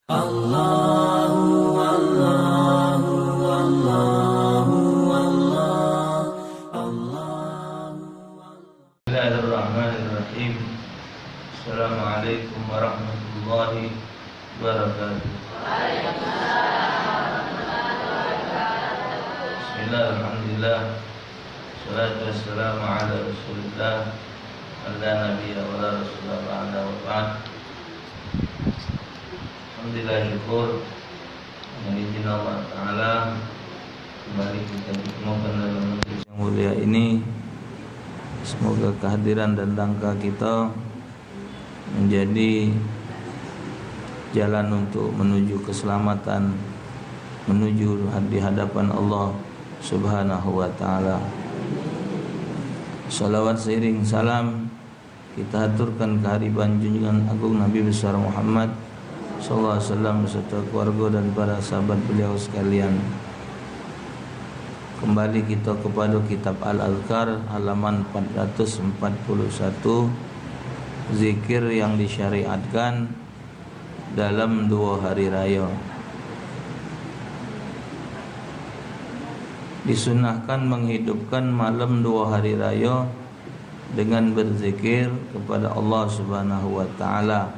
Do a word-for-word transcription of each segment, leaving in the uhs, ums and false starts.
Allahu, Allahu, Allahu, Allah, Allahu, Allah. Bismillahirrahmanirrahim. Assalamualaikum warahmatullahi wabarakatuh. Bismillah, alhamdulillah. Salatu wassalamu ala Rasulillah. Ala nabiyya wa la rasulullah ba'da wa ba'd. Alhamdulillah, syukur dengan izin Allah Ta'ala, kembali kita ditemukan dalam majlis yang mulia ini. Semoga kehadiran dan langkah kita menjadi jalan untuk menuju keselamatan, menuju di hadapan Allah Subhanahu wa Ta'ala. Salawat seiring salam kita haturkan kehadiran junjungan agung Nabi besar Muhammad sallallahu alaihi wasallam beserta keluarga dan para sahabat beliau sekalian. Kembali kita kepada kitab Al-Azkar, halaman empat ratus empat puluh satu, zikir yang disyariatkan dalam dua hari raya. Disunahkan menghidupkan malam dua hari raya dengan berzikir kepada Allah Subhanahu wa Ta'ala.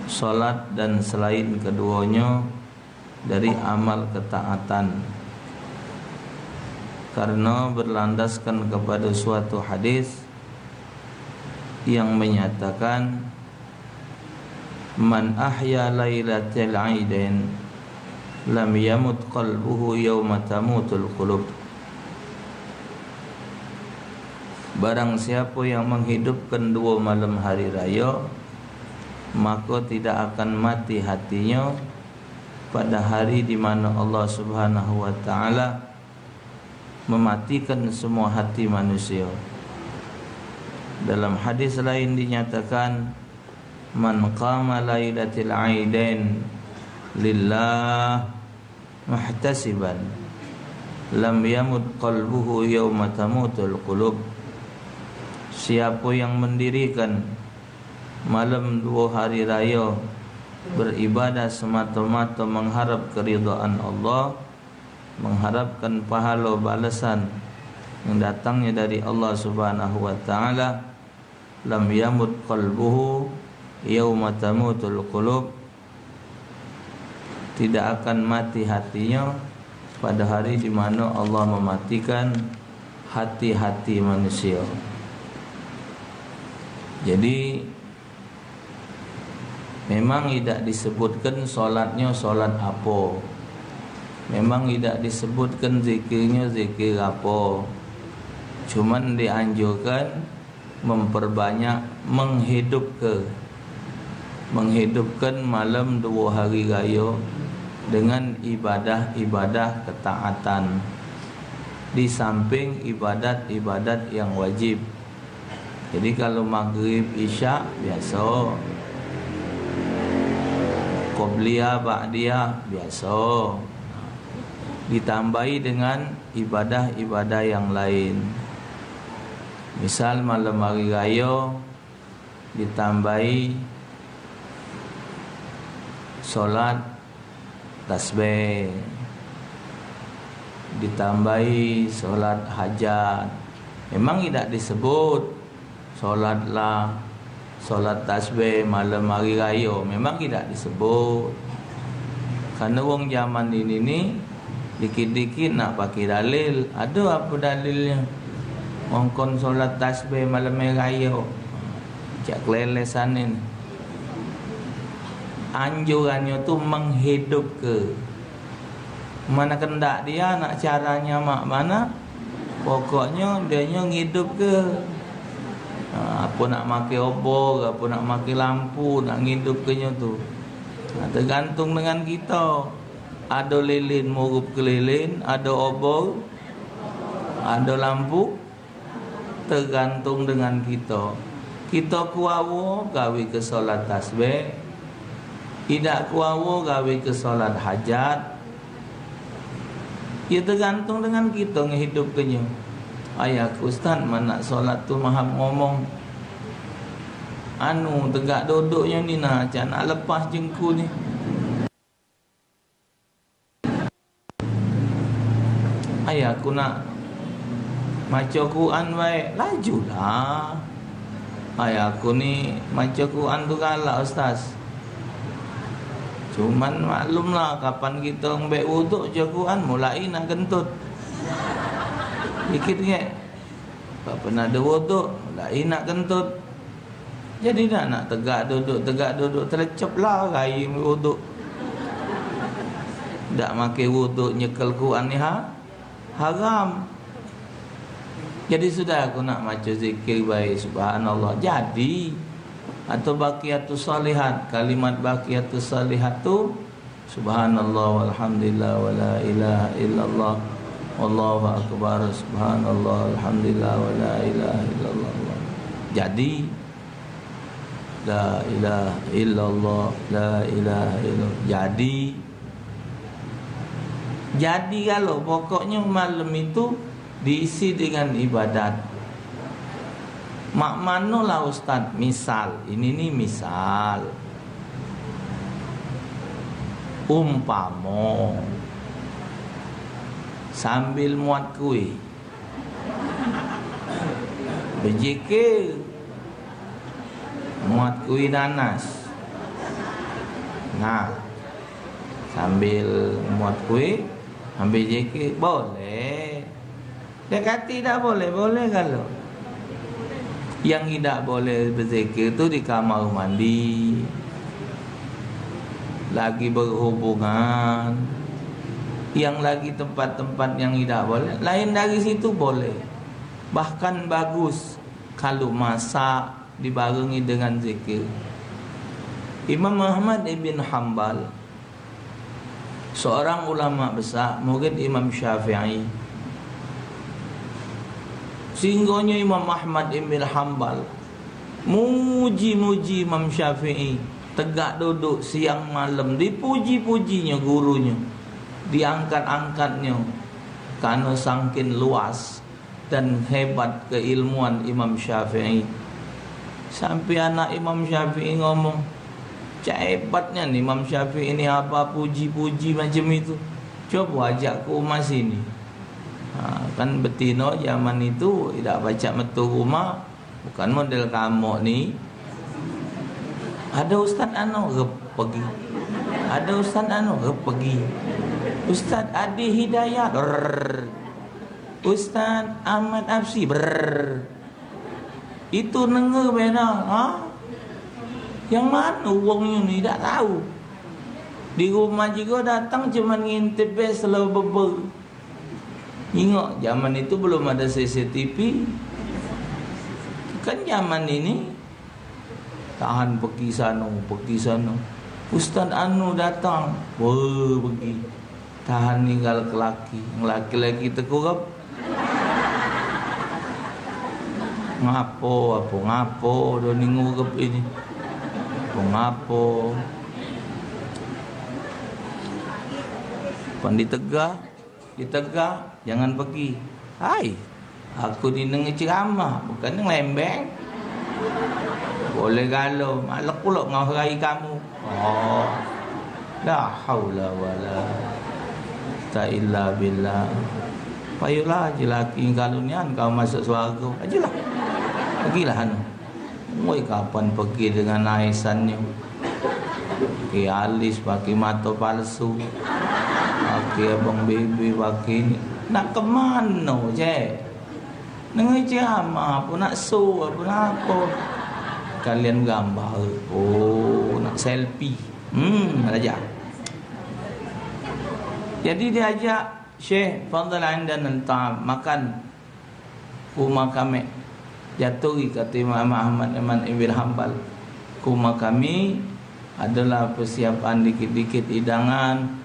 Salat dan selain keduanya dari amal ketaatan. Karena berlandaskan kepada suatu hadis yang menyatakan, "Man ahya lailatal aidain lam yamut qalbuhu yauma tamutul qulub." Barang siapa yang menghidupkan dua malam hari raya, maka tidak akan mati hatinya pada hari di mana Allah Subhanahu wa Ta'ala mematikan semua hati manusia. Dalam hadis lain dinyatakan, "Man qama lailatal aidain lillah muhtasiban, lam yamut qalbuhu yauma tamutul qulub." Siapa yang mendirikan malam dua hari raya beribadah semata-mata mengharap keridhaan Allah, mengharapkan pahala balasan yang datangnya dari Allah Subhanahu wa Ta'ala, lam yamut qalbuhu yauma tamutul qulub, tidak akan mati hatinya pada hari di mana Allah mematikan hati-hati manusia. Jadi, memang idak disebutkan solatnya solat apa. Memang idak disebutkan zikirnya zikir apa. Cuman dianjurkan memperbanyak menghidupke, menghidupkan malam dua hari raya dengan ibadah-ibadah ketaatan, di samping ibadat-ibadat yang wajib. Jadi, kalau maghrib, isya, biasa. Qobliyah, ba'diyah, biasa. Ditambahi dengan ibadah-ibadah yang lain. Misal, malam hari raya ditambahi solat tasbih, ditambahi solat hajat. Memang idak disebut solat lah, solat tasbih malam hari raya, memang idak disebut. Karena wong zaman ini ni dikit-dikit nak pakai dalil. Ada apa dalilnya? Ngongkon solat tasbih malam raya. Cak kelelesan ini. Anjurannya tu menghidupke. Mana kendak dia, nak caranya mak mana? Pokoknya dia nyo ngidupke. Ha, apa nak make obor, apa nak make lampu, nak ngidupke nyo tu. Ha, tergantung dengan kita. Ada lilin murup ke lilin, ada obor, ada lampu. Tergantung dengan kita. Kita kuawo gawe ke solat tasbih, idak kuawo gawe ke solat hajat. Ya, tergantung dengan kita ngehidupkenyo. Ayah ke ustaz, manak solat tu mahap ngomong. Anu, tegak duduknya ni nah, cak nak lepas jengku ni. Aku nak maco Quran bae, lajulah. Ai, aku ni maco Quran tu galak, Ustaz. Cuman maklumlah, kapan kito ngambek wuduk, maco Quran, mulai nak kentut. Dikit ngek. Kapan ado wuduk, mulai nak kentut. Jadi dah nak tegak duduk, tegak duduk, telecep lah gai wuduk. Dak make wuduk nyekel Quran ni, ha? Haram. Jadi sudah aku nak maco zikir bae, subhanallah. Jadi, atau baqiyatus shalihat, kalimat baqiyatus shalihat tu, subhanallah walhamdulillah wala ilaha illallah, wallahu akbar, subhanallah walhamdulillah wala ilaha illallah. Jadi, la ilaha illallah, la ilaha illallah. Jadi, jadi galo, pokoknyo malem itu diisi dengan ibadat. Mak mano lah, Ustaz? Misal, ini ni misal. Umpamo, sambil muat kue, bezikir, muat kue nanas. Nah, sambil muat kue, sambil zikir, boleh. Dak katek dak boleh, boleh galo. Yang idak boleh bezikir tu di kamar mandi, lagi berhubungan, yang lagi tempat-tempat yang idak boleh. Lain dari situ boleh. Bahkan bagus kalu masak dibarengi dengan zikir. Imam Ahmad ibn Hambal, seorang ulama besar, murid Imam Syafi'i. Sehinggonyo Imam Ahmad ibn Hambal muji-muji Imam Syafi'i, tegak duduk siang malem, dipuji-pujinyo gurunyo, diangkat-angkatnyo, karno sangkin luas dan hebat keilmuan Imam Syafi'i. Sampe anak Imam Syafi'i ngomong, "Cak hebat nian Imam Syafi'i ni, apo puji-puji macam itu. Cobo ajak ke rumah sini." Ha, kan betino zaman itu idak pacak metu rumah, bukan model kamu ni. "Ado Ustaz anu," rep, pegi. "Ado Ustaz anu," rep, pegi. "Ustaz Adi Hidayat," rrrr. "Ustaz Ahmad Absi," brrr. Itu nenge bena, ha? Yang mano wongnyo ni, dak tau. Di rumah jugo datang cuman ngintip be selo beber. Ingat, zaman itu belum ada C C T V. Kan zaman ini, tahan pegi sano, pegi sano. "Ustaz anu datang." Weh, pegi. Tahan ninggal ke laki. Laki-laki tekurep. "Ngapo, apo, ngapo, do ni ngurep ini? Apo, ngapo?" Pan ditegah. Ditegah, "Jangan pegi." "Hai, aku ni nenge ceramah, bukan ngelembeng." "Boleh galo, malek pulo ngahrai kamu." Oh. La haula wala quwwata illa billah. Payolah aja laki kalu nian kau masuk swargo. Ajalah. Pegilah anu. Woi, kapan pegi dengan aisannyo? Pake alis, pake mato palsu, pake abang bebe, pake ini. Nak kemano, cek? Nengah ceramah apo, nak show apo, nak apo? Kalian gambar, oh, nak selfie. Hmm, raja. Jadi diajak Syekh Fadl Ain dan Entam makan. Ke uma kami. Jaturi, kata Imam Ahmad Iman Ibn Hanbal, ke uma kami adalah persiapan dikit-dikit hidangan.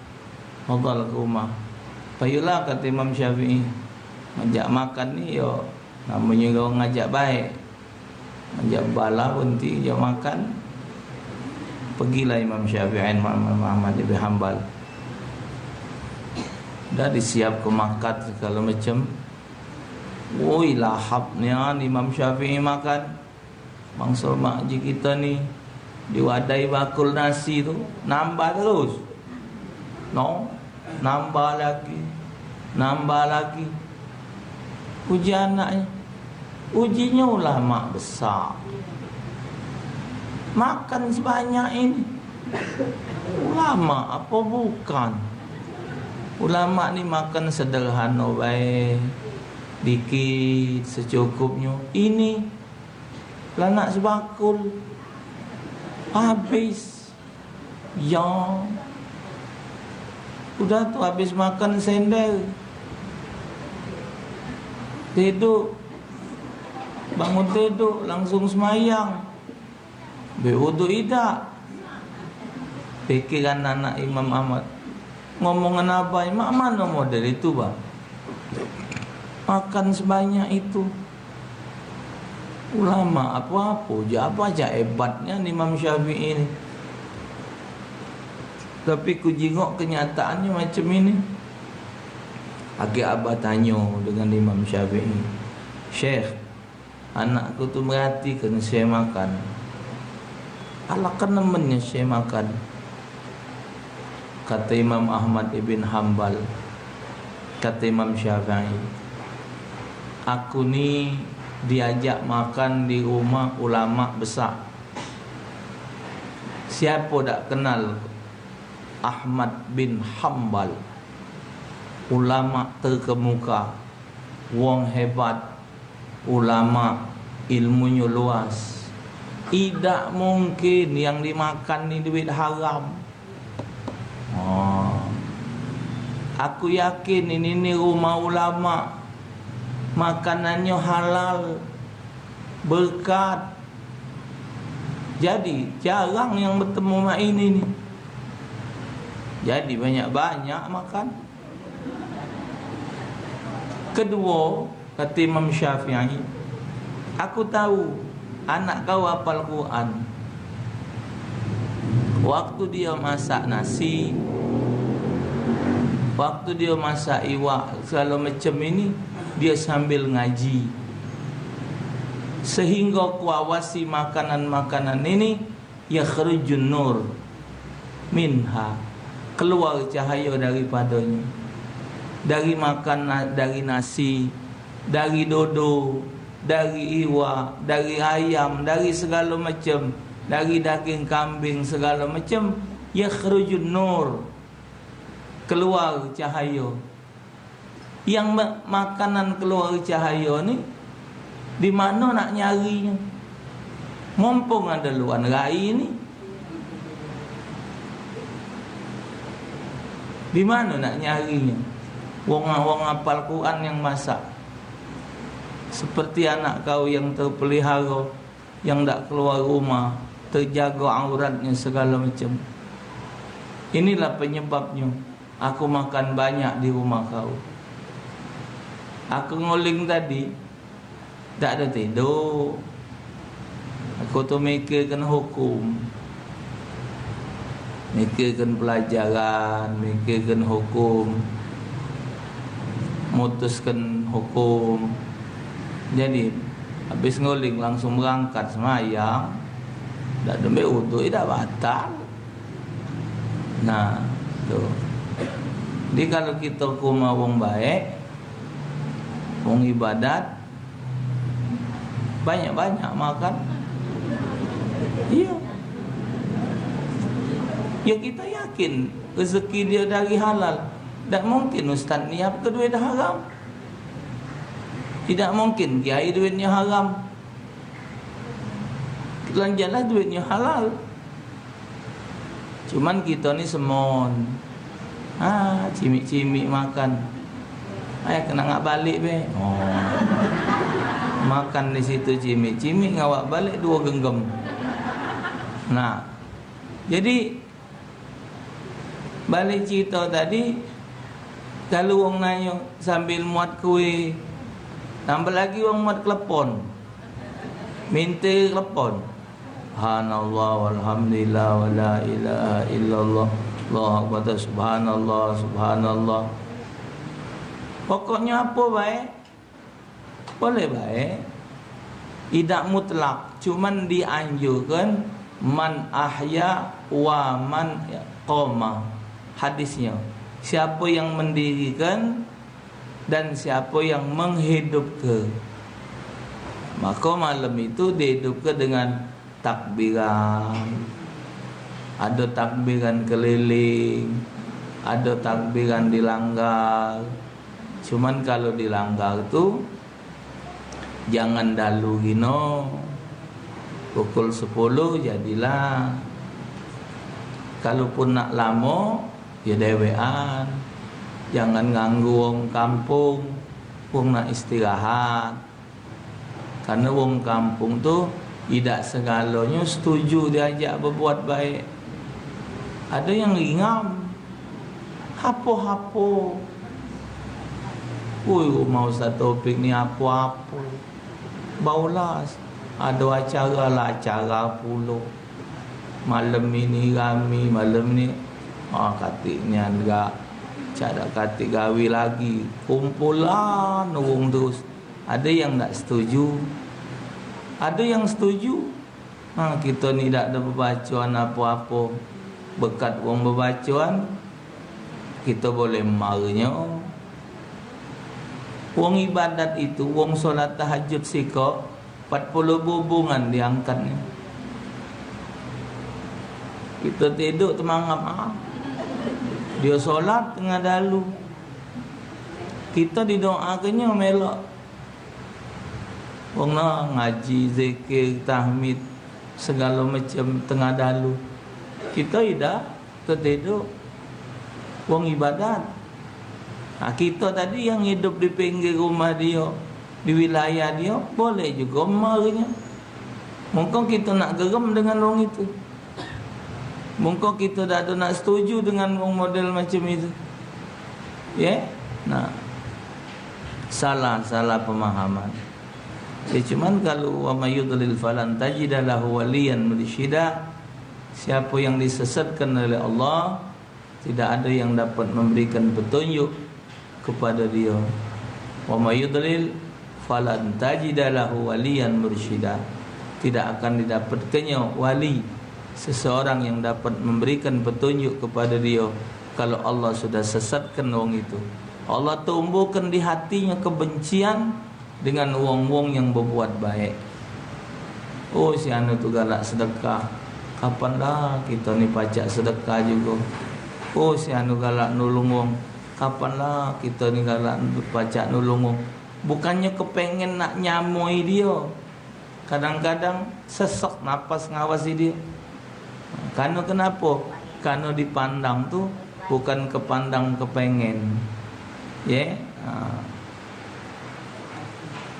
Fadal ke uma. Payulah, kata Imam Syafi'i, ngajak makan ni yo namonyo wong ngajak baik. Ngajak bala berenti, ngajak makan. Pegilah Imam Syafi'i, Imam Ahmad Ibn Hanbal. Dah disiap ke makan segala macam. Woi, lahap nian Imam Syafi'i makan. Bangso mak ji kito ni, diwadai bakul nasi tu, nambah terus. No, nambah lagi, nambah lagi. Uji anaknyo. Ujinyo ulama besak. Makan sebanyak ini. Ulama apa bukan? Ulama ni makan sederhana bae. Dikit, secukupnyo. Ini la nak sebakul. Habis. Ya. Udah tu habis makan sendal. Tiduk. Bangun tiduk, langsung semayang. Be wuduk idak. Pikiran anak Imam Ahmad. Ngomongan abai, mak mano model itu, Bang? Makan sebanyak itu. Ulama apo-apo je, apo aja hebatnyo Imam Syafi'i ni. Tapi ku jingok kenyataannyo macam ini. Agek abah tanyo dengan Imam Syafi'i, "Syekh, anakku tu merhatikan saya makan. Alangkah nemennyo saya makan." Kata Imam Ahmad ibn Hambal, kata Imam Syafi'i, "Aku ni diajak makan di rumah ulama besak. Siapo dak kenal Ahmad bin Hambal? Ulama terkemuka, wong hebat, ulama, ilmunyo luas. Idak mungkin yang dimakan ni duit haram." Oh. "Aku yakin ini ni rumah ulama. Makanannyo halal, berkat." Jadi, jarang yang betemu mak ini ni. Jadi, banyak-banyak makan. Keduo, kata Imam Syafi'i, "Aku tahu anak kau hafal Quran. Waktu dia masak nasi, waktu dia masak iwak, segalo macam ini, dia sambil ngaji. Sehingga kuawasi makanan-makanan ini, yakhrujun nur minha, keluar cahayo daripadanya. Dari makan na-, dari nasi, dari dodo, dari iwak, dari ayam, dari segalo macam, dari daging kambing segalo macam, yakhrujun nur, keluar cahayo." Yang ma-, makanan keluar cahayo ni, di mano nak nyarinyo? Mumpung ado luan rai ni, di mano nak nyarinyo? Wong, wong apal Quran yang masak. Seperti anak kau yang terpelihara, yang dak keluar rumah, terjago auratnyo segalo macam. Inilah penyebabnyo aku makan banyak di rumah kau. Aku nguling tadi, dak ado tiduk. Aku tu mikirkan hukum. Mikirkan pelajaran, mikirkan hukum, mutuskan hukum. Jadi, habis nguling langsung berangkat semayang. Dak dembe uduk, dak batal. Nah, tu. Jadi, kalu kito ke rumah wong baek, wong ibadat, banyak-banyak makan. Iyo. Ya, kita yakin rezeki dia dari halal. Dak mungkin ustaz nyiapke duit haram. Tidak mungkin kiai duitnya haram. Jelas-jelas duitnya halal. Cuman kito ni semon. Ha, cimik-cimik makan. Ai, kena ngak balik be. Oh. Makan di situ cimik-cimik, ngawak balik duo genggam. Nah, jadi, balik cerita tadi, kalu wong nanyo sambil muat kue, tambah lagi wong muat klepon. Minte klepon. Subhanallah, walhamdulillah, wala ilaha illallah, Allahu Akbar, subhanallah, subhanallah. Pokoknyo apo bae, boleh bae. Idak mutlak, cuman dianjurkan man ahya wa man qama. Hadisnyo, siapo yang mendirikan Dan siapo yang menghidupke, mako malam itu dihidupke dengan takbiran. Ado takbiran keliling, ado takbiran di langgar. Cuman kalu di langgar tu, jangan dalu gino. Pukul sepuluh jadilah. Kalupun nak lamo, ya dewekan. Jangan ganggu wong kampung. Wong nak istirahat. Karno wong kampung tu idak segalonyo setuju diajak bebuat baik. Ado yang ringam. Hapo-hapo. Woi, rumah Ustaz Taufik ni apo-apo. Baulas. Ado acara lah acara pulo. Malam ini rami, malam ni, ah, katik nian gak, cak dak katik gawe lagi. Kumpulan wong terus. Ado yang dak setuju. Ado yang setuju. Ha, kito ni dak ado bebacoan apo-apo. Bekat wong bebacoan, kito boleh marnyo. Wong ibadat itu, wong solat tahajud sikok, empat puluh bubungan diangkatnyo. Kito tiduk temangap, ah. Dio solat tengah dalu. Kito didoakenyo melok. Wong na ngaji, zikir, tahmid, segalo macam tengah dalu. Kito idak, kito tiduk. Wong ibadat. Ha, kito tadi yang idup di pinggir rumah dio, di wilayah dio, boleh jugo marnyo. Mungkin kito nak gerem dengan wong itu. Mungkin kito dak ado nak setuju dengan wong model macam itu. Ye? Nah. Salah, salah pemahaman. Ya, cuman kalu wa may yudlil falan tajida lahu waliyan mursyida, siapo yang disesatkan oleh Allah, tidak ada yang dapat memberikan petunjuk kepada dia. Wa may yudlil falan tajida lahu waliyan mursyida. Tidak akan didapatkannya wali, seseorang yang dapat memberikan petunjuk kepada dia, kalau Allah sudah sesatkan wong itu. Allah tumbuhkan di hatinya kebencian dengan wong-wong yang bebuat baik. Oh, si anu tu galak sedekah. Kapanlah kito ni pacak sedekah jugo? Oh, si anu galak nulung wong. Kapanlah kito ni galak pacak nulung wong? Bukannyo kepengen nak nyamoi dio. Kadang-kadang sesek napas ngawasi dio. Karno kenapo? Karno dipandang tu bukan kepandang kepengen. Ye? Ha.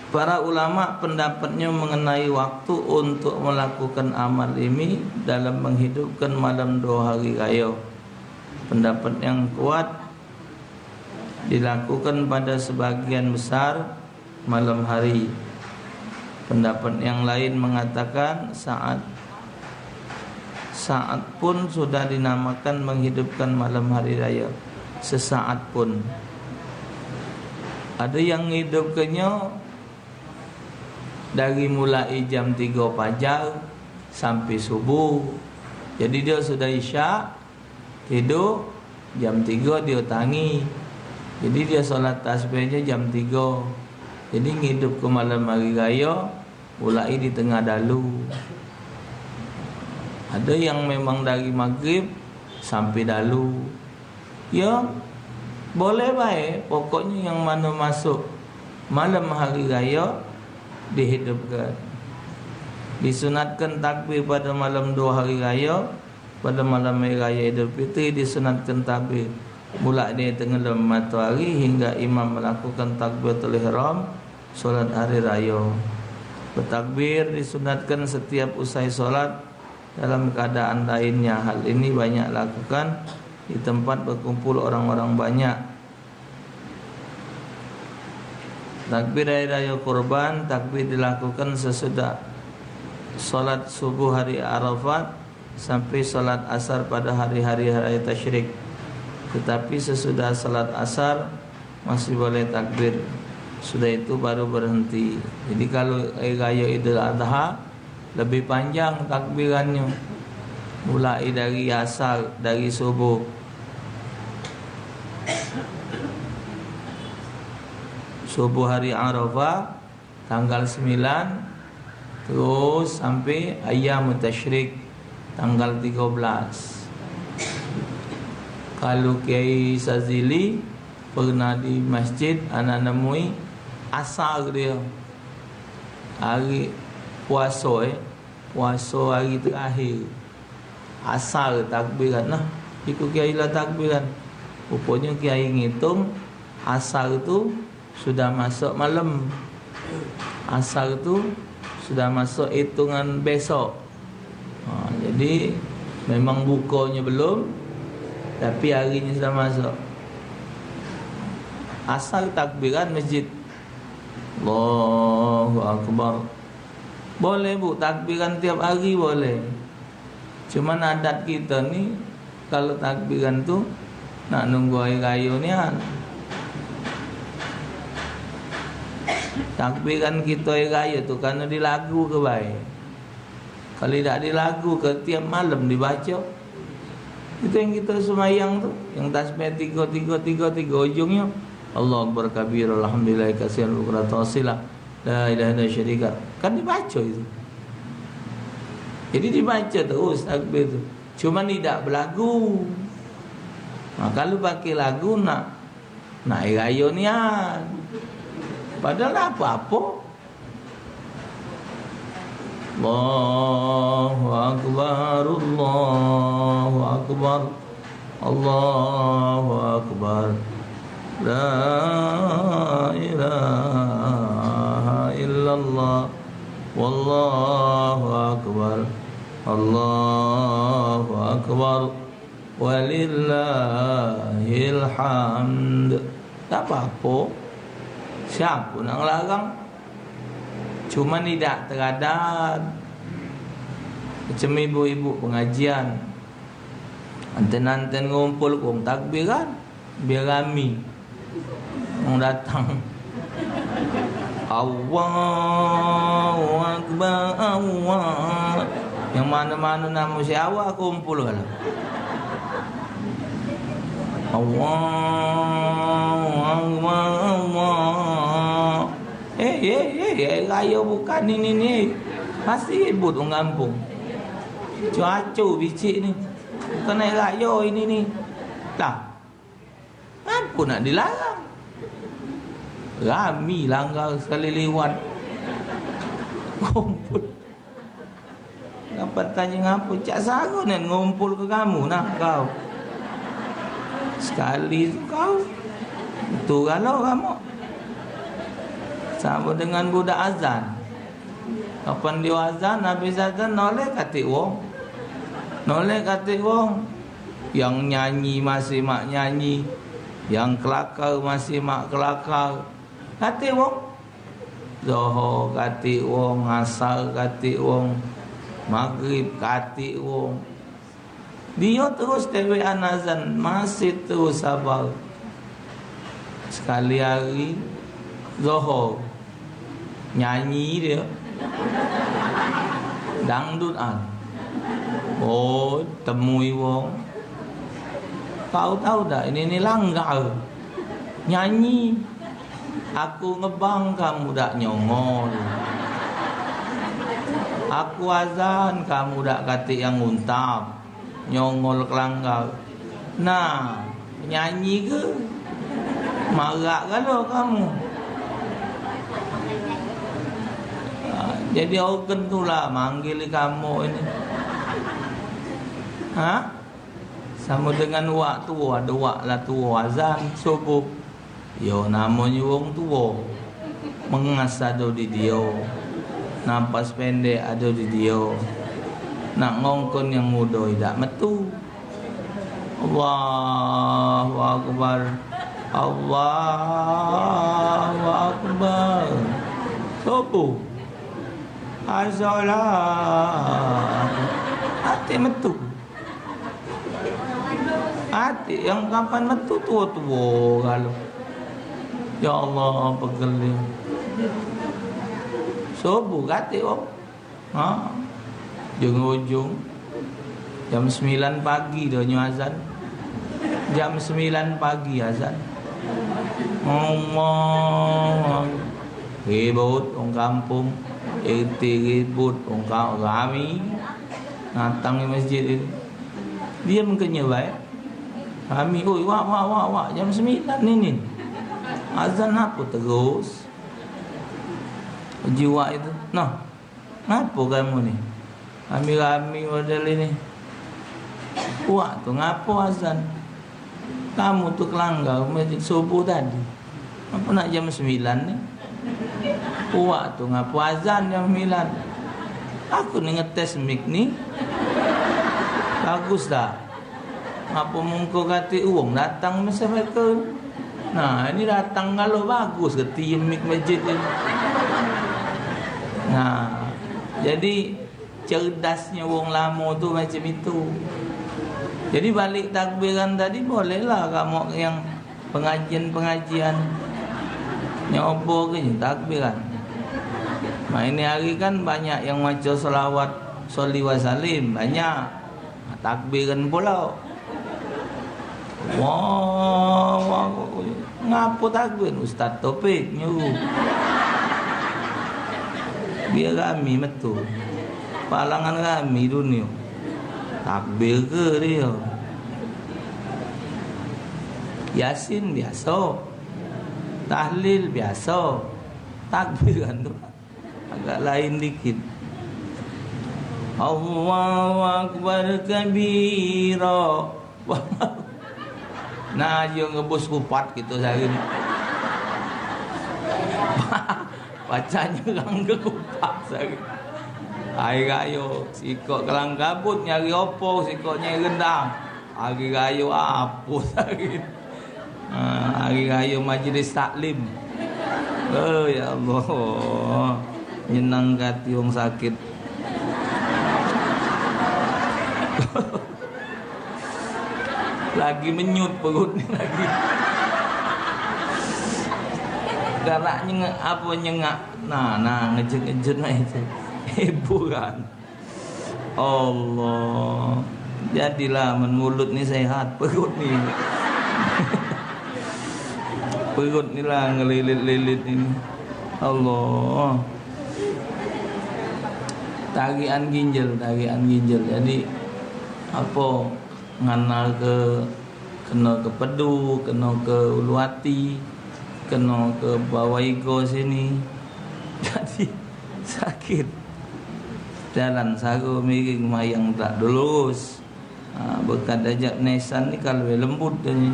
Para ulama pendapatnyo mengenai waktu untuk melakukan amal ini dalam menghidupkan malam duo hari rayo. Pendapat yang kuat dilakukan pada sebagian besar malam hari. Pendapat yang lain mengatakan saat, saat pun sudah dinamakan menghidupkan malam hari raya. Sesaat pun. Ada yang ngidupkannya dari mulai jam tigo pajar sampai subuh. Jadi dia sudah isya, tiduk, jam tigo dio tangi. Jadi dio solat tasbihnyo jam tigo. Jadi ngidup ke malam hari rayo, mulai di tengah dalu. Ada yang memang dari maghrib sampai dalu. Ya, boleh bae. Pokoknyo yang mano masuk malam hari rayo dihidupkan. Disunatkan takbir pada malam duo hari rayo. Pada malam hari raya Idul Fitri disunatkan takbir mulai dari tenggelam matahari hingga imam melakukan takbiratul ihram solat hari raya. Bertakbir disunatkan setiap usai solat dalam keadaan lainnya. Hal ini banyak lakukan di tempat berkumpul orang-orang banyak. Takbir Hari Raya Kurban, takbir dilakukan sesudah salat subuh hari Arafat sampai salat asar pada hari-hari raya Tasyrik. Tetapi sesudah salat asar masih boleh takbir. Sudah itu baru berhenti. Jadi kalau hari raya Idul Adha, lebih panjang takbirannyo. Mulai dari asar, dari subuh. subuh hari Arafah, tanggal sembilan, terus sampai ayyamut tasyrik, tanggal tiga belas. Kalu Kiai Sazili pernah di masjid, ana nemui asar dia. Hari puaso, eh. Puaso hari terakhir. Asar takbiran. Nah, iku Kiai la takbiran. Ruponyo Kiai ngitung asar tu sudah masuk malam. Asar tu sudah masuk hitungan besok. Ha, jadi memang bukonyo belum, tapi harinyo sudah masuk. Asar takbiran masjid. Allahu Akbar. Boleh, Bu, takbiran tiap hari boleh. Cuman adat kita ni, kalu takbiran tu nak nunggu hari raya nian. Takbiran kita hari raya tu karena dilagu ke bae. Kalu dak dilagu ke, tiap malam dibaca. Itu yang kita sembahyang tu, yang tasbih tiga, tiga, tiga, tiga ujungnya. Allahu Akbar kabir, alhamdulillah kasiran, bukratan asilah. La ilaha illa syarika. Kan dibaca itu. Jadi dibaca terus takbir tu. Cuman tidak belagu. Nah, kalau pakai lagu nak, nak raya nian. Padahal apa-apa. Allahu Akbar, Allahu Akbar, Allahu Akbar. La ilaha illallah. Wallahu Akbar. Allahu Akbar. Walillahil hamd. Tak apa-apa. Siapa nak ngelarang? Cuman idak teradat. Macam ibu-ibu pengajian. Anten-anten ngumpul, wong takbiran. Biar rami. Wong datang. Allahu Akbar, Allah. Yang mana-mana namo si awak kumpul kalu. Allahu Akbar, Allah. Eh, eh, eh, eh, raya bukan ini ni. Masih ribut wong kampung. Cuaca bicik ni. Bukan hari raya ini ni. Lah, ngapo nak dilarang? Rami langgar sekali liwat. Kumpul. Dapat tanya ngapo? Cak saro nian ngumpul ke kamu nah kau. Sekali tu kau. Tu galo kamu. Samo dengan budak azan. Kapan dio azan, habis azan noleh katik wong. Noleh katik wong. Yang nyanyi masih mak nyanyi. Yang kelakar masih mak kelakar. Katik wong. Zohor katik wong, asar katik wong, maghrib katik wong. Dio terus dewekan azan, masih terus sabar. Sekali hari Zohor, nyanyi dio. Dangdut an. Oh, temui wong. Kau tahu dak, ini ni langgar. Nyanyi. Aku ngebang, kamu dak nyongol. Aku azan, kamu dak katik yang nguntap. Nyongol kelanggar. Nah, nyanyi ke? Marak galo kamu. Ah, jadi organ tu lah manggil kamu ini. Ha? Samo dengan wak tuo, ado wak la tuo azan subuh. Yo, namonyo wong tuo. Mengas ado di dio. Napas pendek ado di dio. Nak ngongkon yang mudo idak metu. Allahu Akbar. Allahu Akbar. Subuh. As-salat. Ati metu. Ati yang kapan metu tuo-tuo galo. Ya Allah, pegel dio. Subuh katik wong. Ha. Ujung-ujung jam sembilan pagi dah nyo azan. Jam sembilan pagi azan. Allah. Ribut wong kampung, R T ribut wong ka-, rami. Datang ke masjid itu. Dia mengkenyai bae. Rami, "Oi, wak, wak, wak, wak, jam sembilan ini. Azan apa terus?" Jiwa itu. Nah, "Ngapo kamu ni? Rami-rami model ini." "Wak tu ngapo azan? Kamu tu kelanggar masjid subuh tadi. Ngapo nak jam sembilan ni?" "Wak tu ngapo azan jam sembilan? Aku ni ngetes mik ni. Bagus tak?" Apo mungko kate wong datang masa mereka? Nah, ini datang galo bagus ke tiemik masjid ni. Nah, jadi cerdasnya wong lamo tu macam itu. Jadi balik takbiran tadi, bolehlah kamu yang pengajian-pengajian nyobo ke takbiran. Nah, ini hari kan banyak yang maca selawat, sholli wa sallim, banyak. Takbiran pula. Wah, wah, ngapo takbir? Ustaz Taufik nyuruh. Biar rami metu. Palangan rami dunia. Takbir ke dia? Yasin biasa. Tahlil biasa. Takbiran tu agak lain dikit. Allahu Akbar kabira. Nah, yo ngebus kupat gitu sehari ni. Bacanya orang ke kupat sehari. Hari raya, sikok kelang kabut nyari opo, sikok nyari rendang. Hari raya apo sehari ni. Ha, hari raya majlis taklim. Oh, ya Allah. Nyenang hati wong sakit. Lagi menyut perut ni lagi. Galak nyengak, apa nyengak? Nah, nah, ngejut-ngejut nah itu. Hiburan. Allah. Jadilah men mulut ni sehat, perut ni. Perut ni lah ngelilit-lilit ini. Allah. Tarikan ginjal, tarikan ginjal. Jadi apa, nganal ke, kena ke pedu, kena ke ulu ati, kena ke bawah igo sini. Jadi sakit. Jalan saro miring mayang tak lurus. Ha, bekat ajak nesan ni kalau lembut dia ni.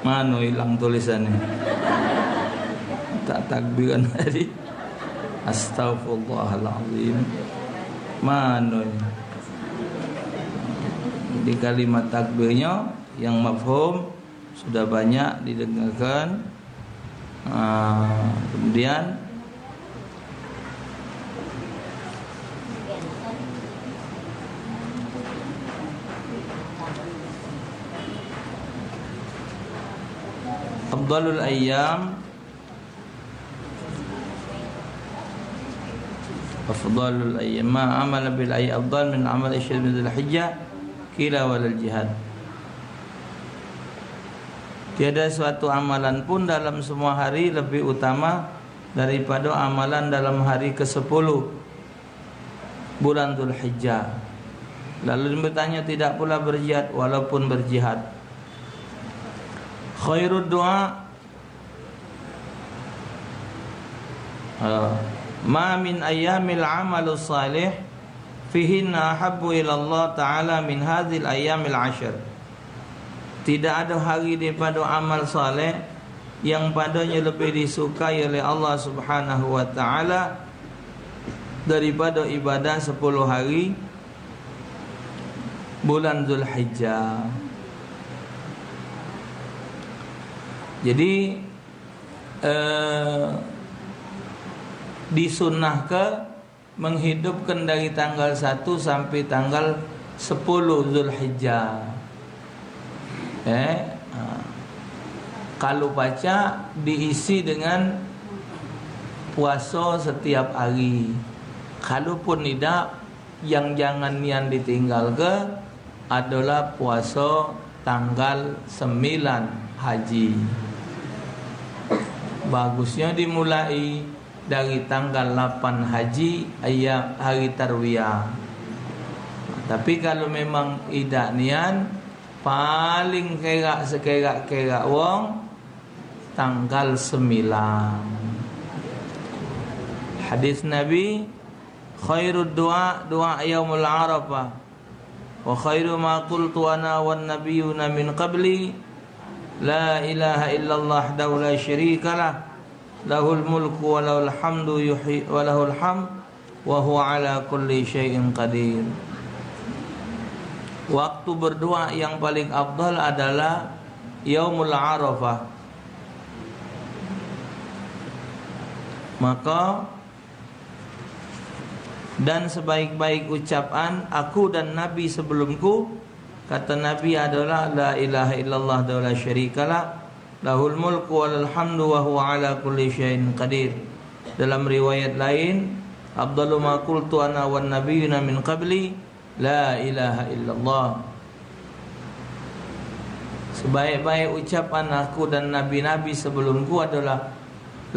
Mano ilang tulisan ni? Tak takbiran tadi. Astagfirullahalazim. Mano ni? Di kalimat takbirnya yang mafhum sudah banyak didengarkan. Ah, kemudian afdalul ayyam, afdalul ayyam, ma amala bil ayyi afdal min amal isyri min Dzulhijjah, qila walal jihad. Tiada suatu amalan pun dalam semua hari lebih utama daripada amalan dalam hari kesepuluh bulan Dzulhijjah. Lalu bertanya, tidak pula berjihad, walaupun berjihad. Khairud du'a, eh, ma min ayyamil amalus salih fihinna ahabbu ila Allah Ta'ala min hadzil ayyamil asyr. Tidak ada hari daripada amal saleh yang padanya lebih disukai oleh Allah Subhanahu wa Ta'ala daripada ibadah sepuluh hari bulan Zulhijjah. Jadi, eh, disunnahke menghidupkan dari tanggal satu sampai tanggal sepuluh Zulhijjah. Eh, ha. Kalu pacak diisi dengan puasa setiap hari. Kalu pun idak, yang jangan nian ditinggalke, adalah puaso tanggal sembilan Haji. Bagusnyo dimulai dari tanggal lapan Haji, ayam hari tarwiyah. Tapi kalu memang idak nian, paling kerak sekerak-kerak wong, tanggal sembilan. Hadis Nabi, khairud du'a du'a yaumul Arafah. Wa khairu ma qultu ana wan nabiyuna min qabli, la ilaha illallah wahdahu la syarikalah, lahul mulku wa lahul hamdu yuhyi wa lahul hamd, wa huwa ala kulli syai'in qadir. Waktu berdoa yang paling afdal adalah yaumul Arafah. Maka, dan sebaik-baik ucapan aku dan nabi sebelumku, kata Nabi, adalah la ilaha illallah wahdahu la syarikalah, lahul mulku wa lahul hamdu wa huwa ala kulli syai'in qadir. Dalam riwayat lain, afdalu ma qultu ana wan nabiyuna min qabli, la ilaha illallah. Sebaik-baik ucapan aku dan nabi-nabi sebelumku adalah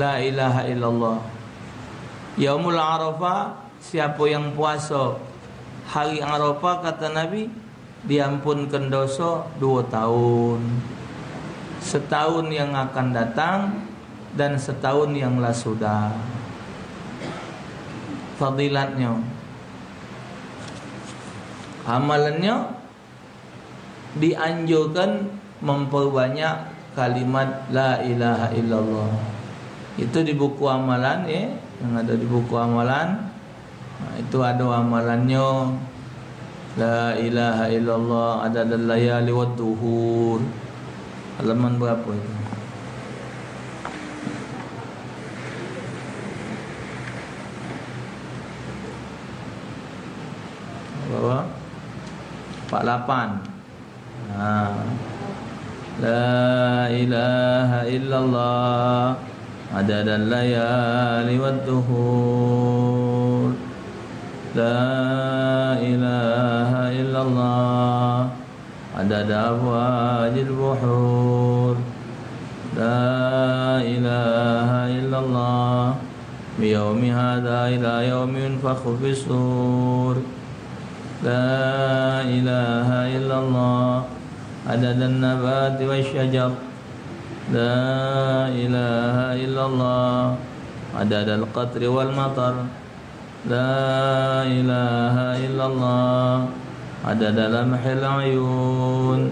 la ilaha illallah. Yaumul Arafah, siapo yang puaso hari Arafah, kata Nabi, diampunkan doso duo taun. Setaun yang akan datang dan setaun yang lah sudah. Fadilatnyo, amalannyo, dianjurkan memperbanyak kalimat la ilaha illallah. Itu di buku amalan, ya, yang ada di buku amalan. Nah, itu ada amalannyo. La ilaha illallah adadal layali wad duhur. Halaman berapa itu? Berapa? Empat lapan. Ha. La ilaha illallah adadal layali wad duhur. La ilaha illallah adada afwajil buhur. La ilaha illallah. Min yaumi hadza ila yaumi yunfakhu fis sur. La ilaha illallah adadan nabati wasyajar. La ilaha illallah adadal qatri wal matar. La ilaha illallah adada lamhil ayun.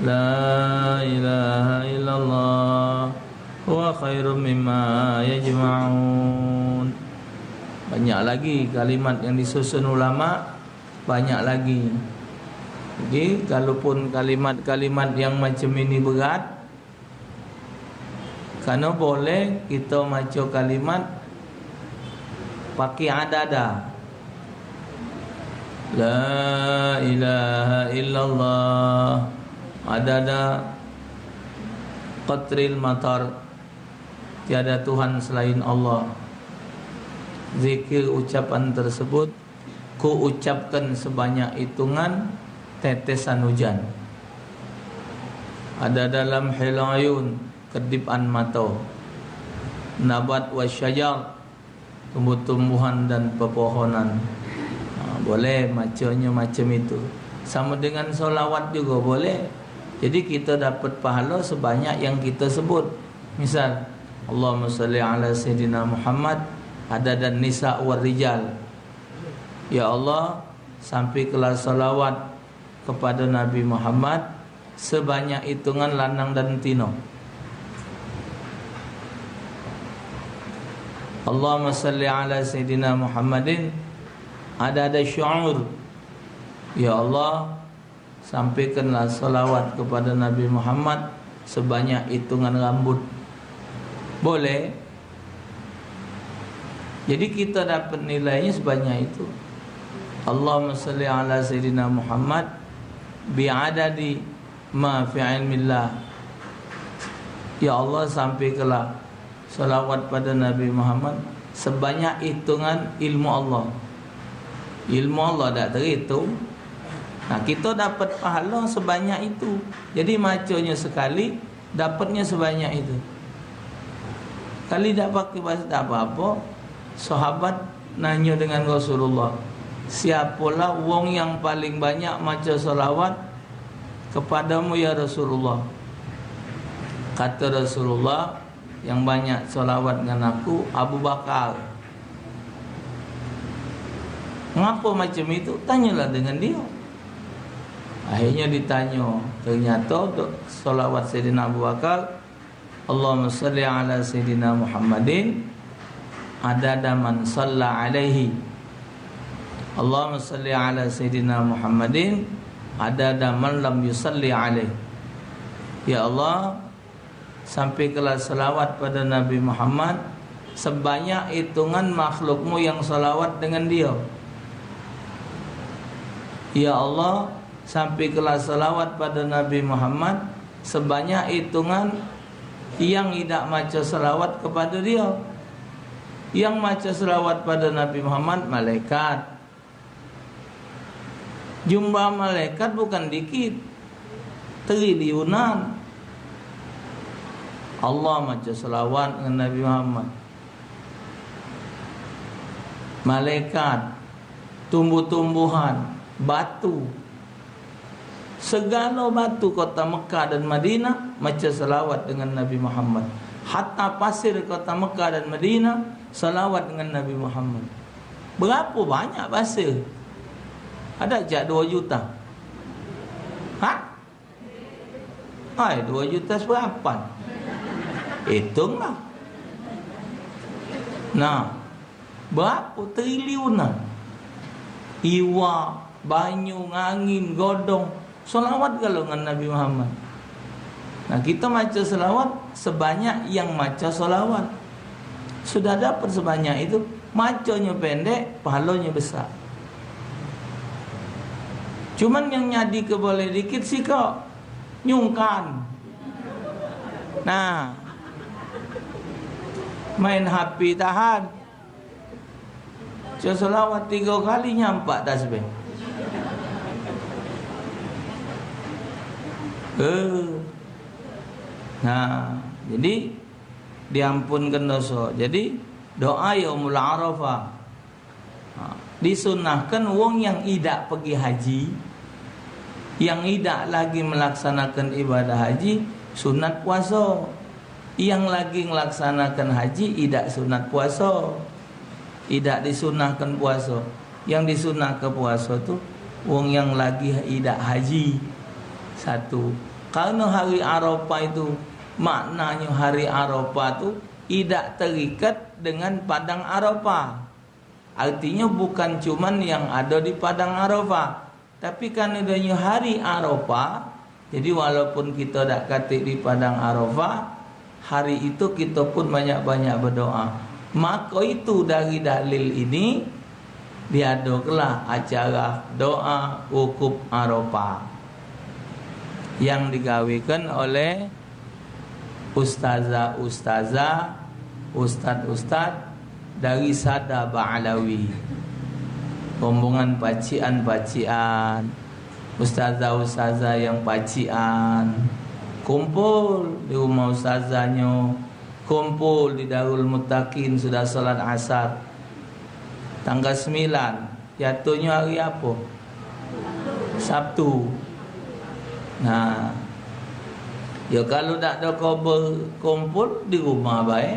La ilaha illallah huwa khairum mimma yajma'un. Banyak lagi kalimat yang disusun ulama, banyak lagi. Jadi, kalaupun kalimat-kalimat yang macam ini berat, karena boleh kita maco kalimat pakai adada. La ilaha illallah adada qatril matar. Tiada Tuhan selain Allah. Zikir ucapan tersebut ku ucapkan sebanyak itungan tetesan hujan. Adada lamhil ayun, kedipan mato. Nabat wasyajar, tumbuh-tumbuhan dan pepohonan. Ha, boleh maconyo macam itu. Sama dengan solawat juga boleh. Jadi kita dapat pahala sebanyak yang kita sebut. Misal, Allahumma salli ala Sayyidina Muhammad adadan nisa war rijal. Ya Allah, sampaikanlah salawat kepada Nabi Muhammad sebanyak itungan lanang dan tino. Allahumma salli ala Sayyidina Muhammadin adada syu'ur. Ya Allah, sampaikanlah salawat kepada Nabi Muhammad sebanyak itungan rambut. Boleh. Jadi kita dapat nilainya sebanyak itu. Allahumma salli ala Sayyidina Muhammad bi'adadi ma fi ilmillah. Ya Allah, sampaikanlah salawat pada Nabi Muhammad sebanyak itungan ilmu Allah. Ilmu Allah dak terhitung. Nah, kita dapat pahala sebanyak itu. Jadi, macanya sekali, dapatnya sebanyak itu. Kali dak pakai bahasa dak apa-apa, sahabat nanya dengan Rasulullah, "Siapalah wong yang paling banyak maca salawat kepadamu, ya Rasulullah?" Kata Rasulullah, "Yang banyak salawat dengan aku Abu Bakar." "Ngapa macam itu?" Tanyalah dengan dia. Akhirnya ditanya, ternyata do-, salawat Sayyidina Abu Bakar, "Allahumma salli ala Sayyidina Muhammadin adada man salla alaihi. Allahumma salli ala Sayyidina Muhammadin adada man lam yusalli alaihi." Ya Allah, sampaikanlah salawat pada Nabi Muhammad sebanyak hitungan makhlukmu yang salawat dengan dia. Ya Allah, sampaikanlah salawat pada Nabi Muhammad sebanyak hitungan yang idak maca salawat kepada dia. Yang maca salawat pada Nabi Muhammad malaikat. Jumlah malaikat bukan dikit, triliunan. Allah maca selawat ngan Nabi Muhammad. Malaikat, tumbuh-tumbuhan, batu. Segalo batu kota Mekah dan Madinah maca selawat dengan Nabi Muhammad. Hatta pasir kota Mekah dan Madinah selawat dengan Nabi Muhammad. Berapo banyak basa? Ado jak duo juta? Ha? Ai, duo juta seberapan? Itunglah. Nah, berapo triliunan? Iwak, banyu, angin, godong, selawat galo ngan Nabi Muhammad. Nah, kita maca selawat sebanyak yang maca selawat. Sudah dapat sebanyak itu, maconyo pendek, pahalonyo besar. Cuman yang nyadi ke boleh dikit sikok, nyungkan. Nah, main H P tahan. Baca selawat tigo kali nyampak tasbih. Eh. Nah, jadi diampunkan dosa. Jadi doa Yaumul Arafah. Ha, disunahkan wong yang idak pergi haji, yang idak lagi melaksanakan ibadah haji, sunat puasa. Yang lagi ngelaksanakan haji idak sunat puasa. Idak disunahkan puasa. Yang disunahkan puasa tu wong yang lagi idak haji. Satu. Karena hari Arafah itu, maknanya hari Arafah tu idak terikat dengan padang Arafah. Artinya bukan cuman yang ada di padang Arafah, tapi karena adanya hari Arafah, jadi walaupun kita dak katik di padang Arafah, hari itu kita pun banyak-banyak berdoa. Maka itu dari dalil ini diadakanlah acara doa wukuf Arafah yang digawekan oleh ustazah-ustazah, ustaz-ustaz dari Sada Ba'alawi. Rombongan pacian-pacian, ustazah-ustazah yang pacian kumpul di rumah ustazahnyo, kumpul di Darul Muttaqin sudah salat asar. Tanggal sembilan, jatuhnyo hari apo? Sabtu. Nah, yo kalu dak ado kober, kumpul di rumah bae.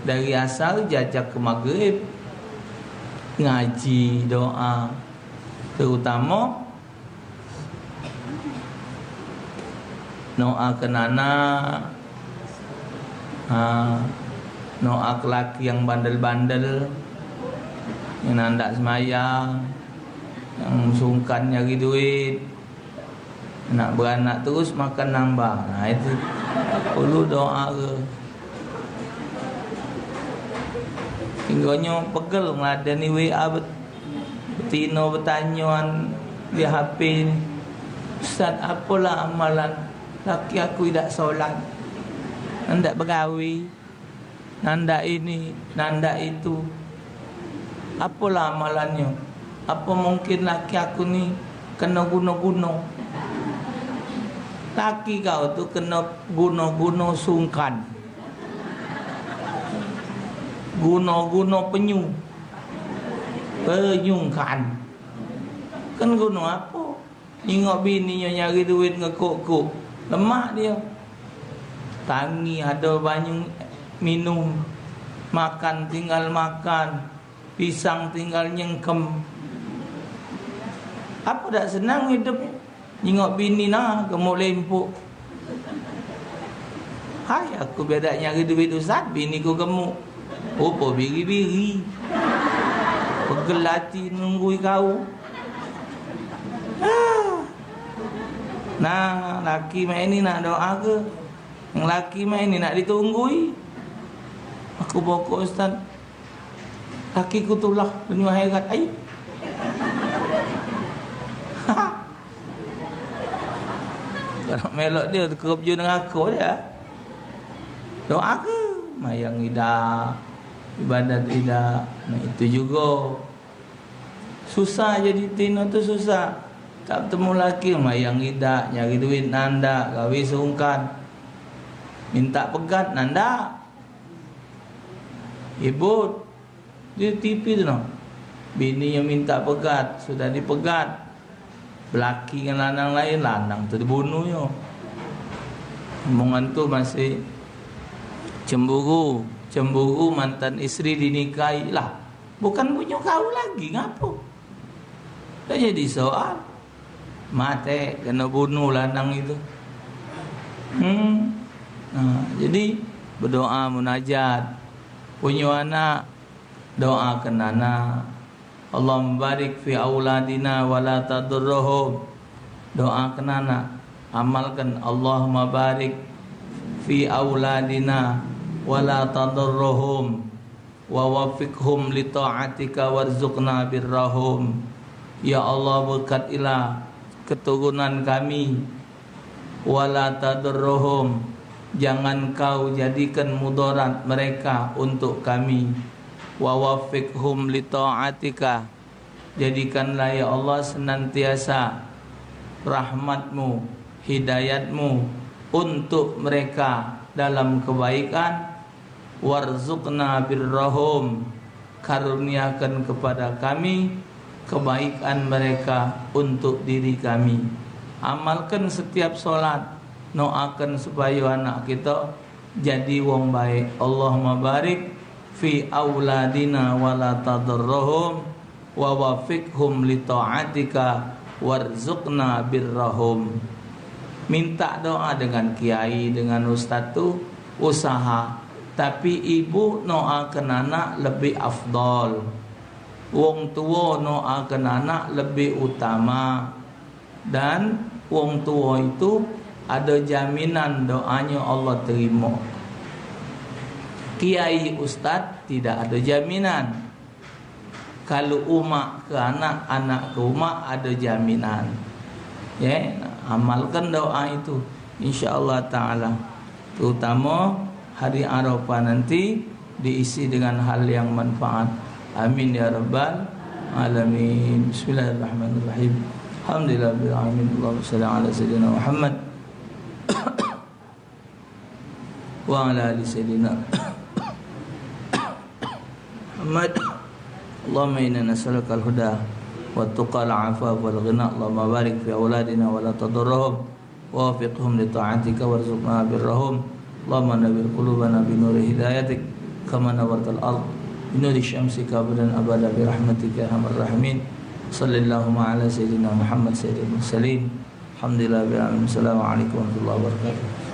Dari asar jajak ke maghrib. Ngaji, doa. Terutamo doa ke anak, ha, doa ke laki yang bandel-bandel, yang nandak semayang, yang sungkan nyari duit, nak beranak terus makan nambah. Nah, itu perlu doa ke. Singgonyo pegel ngeladeni W A bet-, betino betanyoan di H P ni, "Ustaz, apolah amalan laki aku idak solat, nandak begawe, nandak ini, nandak itu? Apolah amalannyo? Apo mungkin laki aku ni Keno guno-guno. Laki kau tu keno guno-guno sungkan. Guno-guno penyu. Penyungkan. Kan guno apo? Nyingok bininyo nyari duit ngekuk-kuk. Lemak dio. Tangi ado banyu minum. Makan tinggal makan. Pisang tinggal nyengkem. Apo dak senang idup? Nyingok bini nah, gemuk lempuk. Hai, aku bedak nyari duit ustaz, bini ku gemuk. Upo biri-biri. Pegel ati nunggui kau. Ah. Nah, laki mak ini nak doa ke? Yang laki mak ini nak ditunggui. Aku pokok ustaz. Laki ku tulah dunia akhirat. Ai. Kalau melok dio, terkerup ju nerako dio. Doa ke? Mayang idak, ibadat idak. Nah, itu jugo. Susah jadi tino tu susah. Tak betemu laki, mayang idak, nyari duit nandak, gawe sungkan. Minta pegat nandak. Ibut di T V tu noh. Bini yang minta pegat, sudah dipegat. Belaki dengan lanang lain, lanang tu dibunuh yo. Omongan tu masih cemburu, cemburu mantan istri dinikahi lah. Bukan punyo kau lagi, ngapo? Tak jadi soal. Mate kena bunuh lanang itu. Hmm. Nah, jadi berdoa munajat. Punyo anak, doakan anak. Allahumma barik fi auladina wa la tadurruhum. Doakan anak. Amalkan Allahumma barik fi auladina wa la tadurruhum. Wa waffiqhum li ta'atika warzuqna birrahum. Ya Allah, berkatilah keturunan kami. Wa la tadurruhum, jangan kau jadikan mudarat mereka untuk kami. Wa waffiqhum li ta'atika, jadikanlah, ya Allah, senantiasa rahmatmu, hidayatmu untuk mereka dalam kebaikan. Warzuqna birrahum, karuniakan kepada kami kebaikan mereka untuk diri kami. Amalkan setiap solat, doakan supaya anak kita jadi wong baik. Allahumma barik fi auladina wa la tadurruhum. Wa waffiqhum li ta'atika warzuqna birrahum. Minta doa dengan kiai, dengan ustaz tu usaha, tapi ibu doakan anak lebih afdol. Wong tuo doakan anak lebih utama. Dan wong tuo itu ado jaminan doanyo Allah terimo. Kiai ustaz tidak ado jaminan. Kalu umak ke anak, anak ke umak, ado jaminan. Ye, amalkan doa itu, insya Allah Taala. Terutama hari Arafah nanti diisi dengan hal yang manfaat. Amin ya rabbal alamin. Bismillahirrahmanirrahim. Alhamdulillahirabbil alamin. Allahumma shalli ala sayyidina Muhammad. Wa ala ali sayyidina Muhammad. Allahumma inna nas'aluka al-huda wa tuqa al-afafa wal ghina. Allahumma barik fi auladina wa la tadurruhum. Wa waffiqhum li ta'atika warzuqna birrahum. Allahumma nawwir qulubana bi nuri hidayatik kama nawwartal ard bi nuri syamsika abadan abada bi rahmatika ya arhamar rahimin. Sallallahu ala sayyidina Muhammad sayyidil mursalin. Alhamdulillah rabbil alamin. Assalamualaikum warahmatullahi wabarakatuh.